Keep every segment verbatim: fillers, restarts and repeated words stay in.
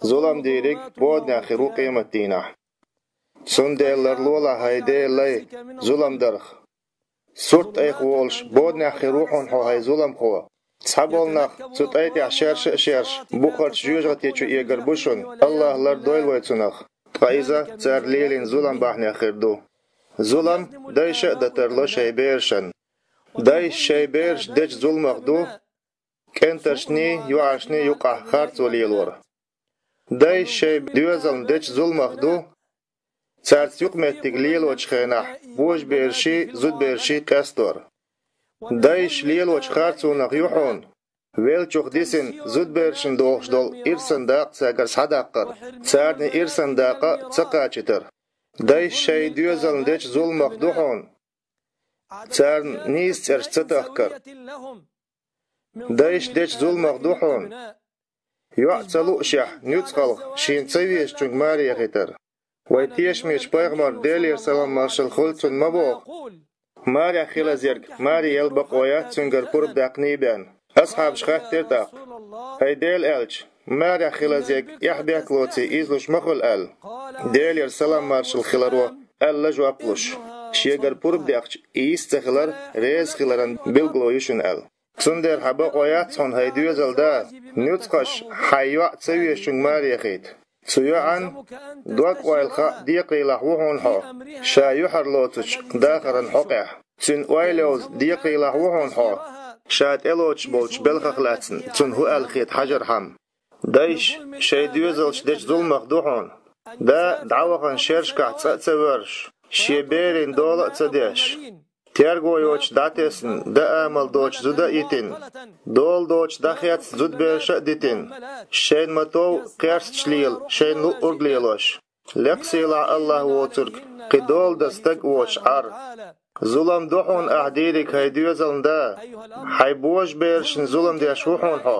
Зулам дийриг боданехь хир ву къематдийнахь. Цундела ларлолахь, хӀай Делан лай, зулам дарх. Сурт айха волуш боданехь хир ву хьуна хьо, хӀай зуламхо. Цхьаболу нах цу тӀай тӀехь шерша а шерш, бухарчу жоьжахати чу эгар бу шуна, АллахӀа лардойла вай цунах. Ткъа иза цара лелийна зулам бахьанехь хир ду. Зулам дайша а дан тарло шайн берашна. Дайша шайн бераш дечу зуламах ду кӀенташний, йоӀаршний юкъахь харцо лелор. Дайша шайн доьзална дечу зуламах ду цаьрца юкъаметтиг лелочу хенахь божабераший, зудбераший къестор. Дайша лелочу харцонах ю хьуна веллачух дисина зудберашна догӀуш долу ирсан дакъа цаьргара схьадаккхар, царний ирсан дакъа ца кхачийтар. Дайша шайн доьзална дечу зуламах ду хьуна царна нийса цӀераш ца тахкар. Дайша дечу зуламах ду хьуна йоӀ ца луушехь нуьцкъалх шена ца везачуьнга маре яхийтар. Вайн тешамечу пайхамара, Делера салам-маршалла хуьлда цунна, ма боху: «Марехь хила езарг маре яла бакъо яц, цуьнгара пурба даьккхина бен». Асхьабаша хаьттира тӀаккха: «ХӀай Делан элча, марехь хила езарг эхь-бехк лоций ийзалуш ма хуьлу», – аьлла. Делера салам-маршалла хиларо аьлла жоп луш: «Шегара пурба даьккхича, и йист ца хилар реза хиларан билгало ю шуна», – аьлла. Цундела хьан бакъо яц хьуна, хӀай доьзалан да, нуьцкъаш хьайн йоӀ ца везачуьнга маре яхийта. Цу йоӀан дог-ойла хаа декхарийлахь ву хьуна хьо ша юьхьарлоцучу дахаран хьокъехь. Цуьнан ойла йовза декхарийлахь ву хьуна хьо ша тӀелоцуш болчу белхах лаьцна цунна хӀун аьлла хета хьажархьама. Дайша шайн доьзалшна дечу зуламах ду хьуна да дӀавахана шерашкахь цкъа а ца воьрзуш, шен берийн дола а ца деш, терго йоцуш дӀатесна, дан амал доцуш зуда а йитина, дола доцуш дӀахецна зудбераш а дитина, шайна ма-тов кхерсташ лела, шайна луъург лелош, лекха сийлахь АллахӀ воцург кхин дола дан стаг а воцуш Ӏар. Зулам ду хьуна ахь дийриг, хӀай доьзалан да, хьайн божаберашна зулам деш ву хьуна хьо,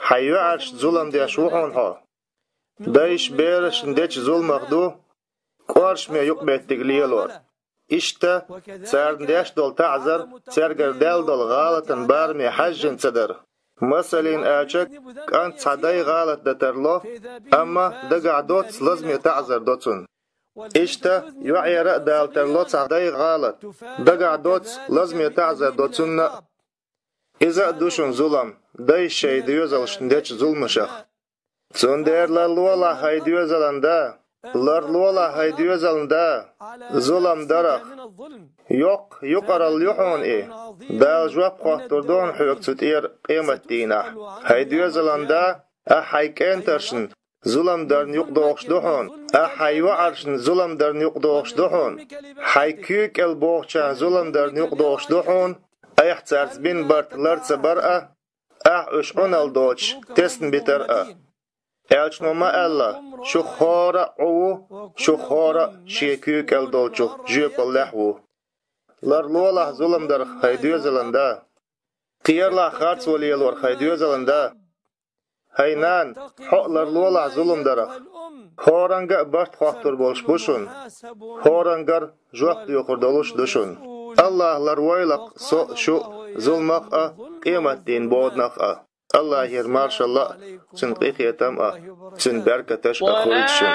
хьайн йоӀаршна зулам деш ву хьуна хьо. Дайша берашна дечу зуламах ду кӀоршаме юкъаметтиг лелор. Иштта царна деш долу таӀзар цаьргара даьлла долу гӀалатан бараме хьаьжжина ца дар. Масална аьлча, кӀант цхьа дай гӀалат дан тарло, амма дагахь доццу лазаме таӀзар до цунна. Иштта йоӀера а дала тарло цхьа дай гӀалат, дагахь доццу лазаме таӀзар до цунна а. Иза а ду шуна зулам, дайша шайн доьзалшна дечу зуламашах. Цундела ларлолахь, хӀай доьзалан да, ларлолахь, хӀай доьзалан да, зулам дарах. Йоккха юкъаралла ю хьуна и. Дала жоп хоттур ду хьуна хьоьга цу тӀера къематдийнахь. ХӀай доьзалан да, ахь хьайн кӀенташна зулам дарна юкъадогӀуш ду хьуна, ахь хьайн йоӀаршна зулам дарна юкъадогӀуш ду хьуна, хьайн куьйга кӀел богӀучарна зулам дарна юкъадогӀуш ду хьуна, айхьа цаьрца бина барт лар ца бар а, ахь уьш Ӏуналла доцуш тесна битар а. Элчано ма аьлла: «Шух хӀора а Ӏу ву, шух хӀора а шен куьйга кӀел долчух жоьпаллехь ву». Ларлолахь зулам дарх, хӀай доьзалан да. Кхералахь харцо лелор, хӀай доьзалан да. ХӀай нана, хьо а ларлолахь зулам дарах. ХӀоранга а барт хоттур болуш бу шуна. ХӀорангара жоп доьхур долуш ду шуна. АллахӀа ларвойла-кх со а, шу а зуламах а, къематдийнан боданах а. АллахӀера маршалла а, Цуьнан къинхетам а, Цуьнан беркаташ а хуьлда шуна.